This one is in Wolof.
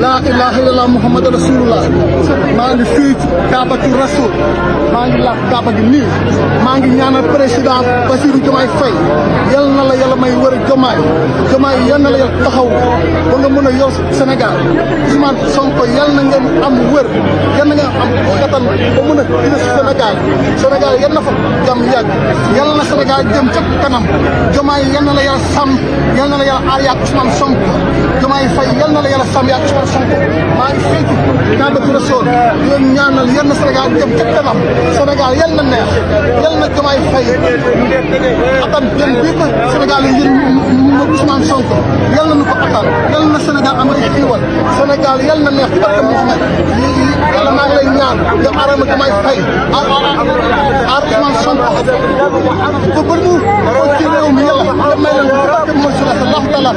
laa ilaaha illallah Muhammad rasulullah maa ngi fii ci Kaabatu Rasul maa ngi laaj Kaaba gi nii maa ngi ñaanal président Bassirou Diomaye Faye yal na la yàlla may wër Diomaye yal na la yàlla taxaw ba nga mën a yor Sénégal Ousmane Sonko yal na ngeen am wër yal na ngeen am kattan ba mën a dina Sénégal yal na fa jàmm yàgg yal na Sénégal jëm ca kanam Diomaye yal na la yàlla sàmm yal na la yàlla aar yàgg Ousmane Sonko Diomaye Faye yal na la yàlla sàmm yàgg Ousmane Sonko maa ngi fii ci Kaabatu Rasul di leen ñaanal yal na Sénégal jëm ca kanam Sénégal yal na neex yal na Diomaye Faye atam jëm bii ko Sénégal yi yéen Ousmane Sonko yal na nu ko atal yal na Sénégal am ay xiiwal Sénégal yal na neex barke Mouhamed yàlla maa ngi lay ñaan nga aarama Diomaye Faye aar Ousmane Sonko ba bër mu ci réew mi yàlla may leen barke Mouhamed sallallahu taala